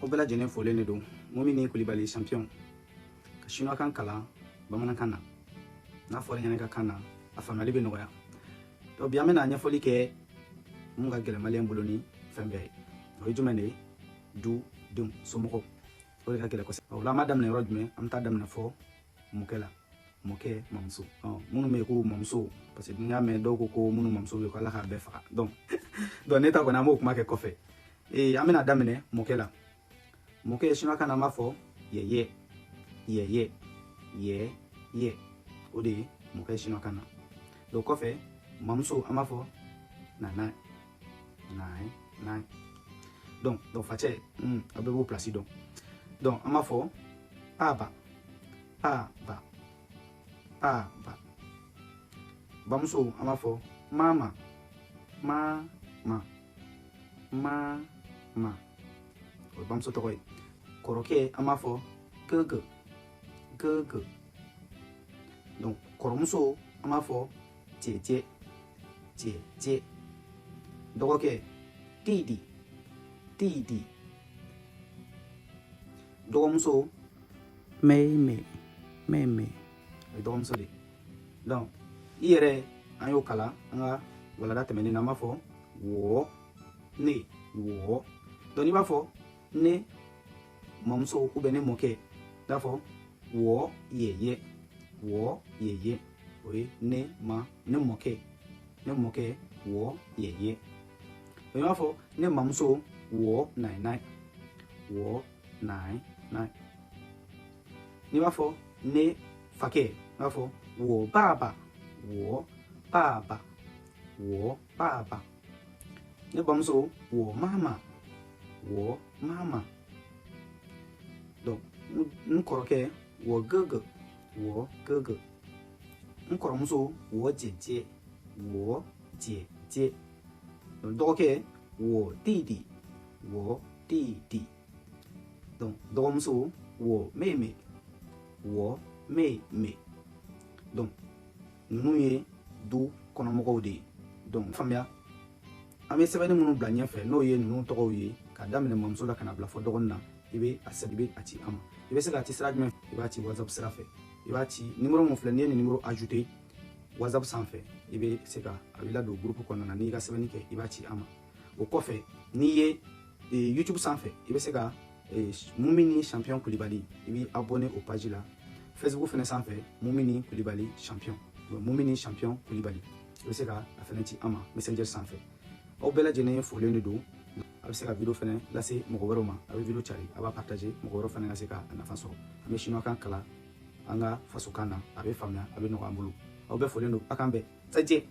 Aw bɛɛ lajɛlen folen de don. Mumini Kulibali champion ka chinois kan kalan bamanankan na, n'a fɔra ɲɛna ka kan na, a faamuyali bɛ nɔgɔya. Donc bi an bɛna ɲɛfɔli kɛ mun ka gɛlɛn maliyɛn bolo ni fɛn bɛɛ ye. O ye jumɛn de ye? Du denw, somɔgɔw, o de ka gɛlɛn kosɛbɛ. O la an b'a daminɛ yɔrɔ jumɛn? An bɛ taa daminɛ fɔ mɔkɛ la, mɔkɛ, mamuso. Minnu bɛ yen ko mamuso, parce que n'i y'a mɛn dɔw ko ko minnu mamuso bɛ yen ko Ala k'a bɛɛ faga. Donc ne ta kɔni, an b'o kuma kɛ kɔfɛ. An bɛna daminɛ mɔkɛ la. Mɔkɛ, chinois kan na, an b'a fɔ yɛyɛ, yɛyɛ, yɛ yɛ, o de ye mɔkɛ chinois kan na. Donc kɔfɛ mamuso, an b'a fɔ nana, nai nai. Donc facɛ, a bɛɛ b'o place dɔn. Donc an b'a fɔ paba, paba, paba. Bamuso, an b'a fɔ mama, mama, mama, o ye bamuso tɔgɔ ye. Kɔrɔkɛ, an b'a fɔ gege, gege. Donc kɔrɔmuso, an b'a fɔ cɛcɛ, cɛcɛ. Dɔgɔkɛ, didi, didi. Dɔgɔmuso, mɛmɛ, mɛmɛ, o ye dɔgɔmuso de ye. Donc i yɛrɛ, an y'o kalan an ka walanda tɛmɛnen na, an b'a fɔ wɔ, ne, wɔ. Donc n'i b'a fɔ ne mamuso ou bien ne mɔkɛ, i b'a fɔ wɔ yɛyɛ, wɔ yɛyɛ, o ye ne ma, ne mɔkɛ, ne mɔkɛ, wɔ yɛyɛ. Donc i b'a fɔ ne mamuso, wɔ nai nai, wɔ nai nai. N'i b'a fɔ ne fakɛ, i b'a fɔ wɔ baba, wɔ baba, wɔ baba. Ne bamuso, wɔ mama, wɔ mama. Donc n kɔrɔkɛ, wɔ gege, wɔ gege. N kɔrɔmuso, wɔ jɛjɛ, wɔ jɛjɛ. Donc dɔgɔkɛ, wɔ didi, wɔ didi. Donc dɔgɔmuso, wɔ mɛmɛ, wɔ mɛmɛ. Donc ninnu ye du kɔnɔmɔgɔw de ye. Donc faamuya, an bɛ sɛbɛnni minnu bila ɲɛfɛ, n'o ye ninnu tɔgɔw ye, k'a daminɛ mamuso la ka na bila fɔ dɔgɔnin na, i bɛ a sɛbɛn, i bɛ a ci an ma. I bɛ se k'a ci sira jumɛn? I b'a ci WhatsApp sira fɛ. I b'a ci numéro mun filɛ, n'i ye nin numéro ajouté WhatsApp sanfɛ, i bɛ se ka a b'i ladon groupe kɔnɔna na. N'i ka sɛbɛnni kɛ, i b'a ci an ma. O kɔfɛ, n'i ye YouTube sanfɛ, i bɛ se ka Mumini Champion Kulibali, i b'i abonné o page la. Facebook fɛnɛ sanfɛ, Mumini Kulibali Champion, Mumini Champion Kulibali, i bɛ se ka a fɛnɛ ci an ma Messenger sanfɛ. Aw bɛɛ lajɛlen folen de don. A bɛ se ka vidéo fɛnɛ lase mɔgɔ wɛrɛw ma, a bɛ vidéo cari, a b'a partager, mɔgɔ wɛrɛw fɛnɛ ka se ka a nafa sɔrɔ. An bɛ chinois kan kalan an ka fasokan na, a bɛ faamuya, a bɛ nɔgɔya an bolo. Aw bɛɛ folen don, a k'an bɛn. 再见.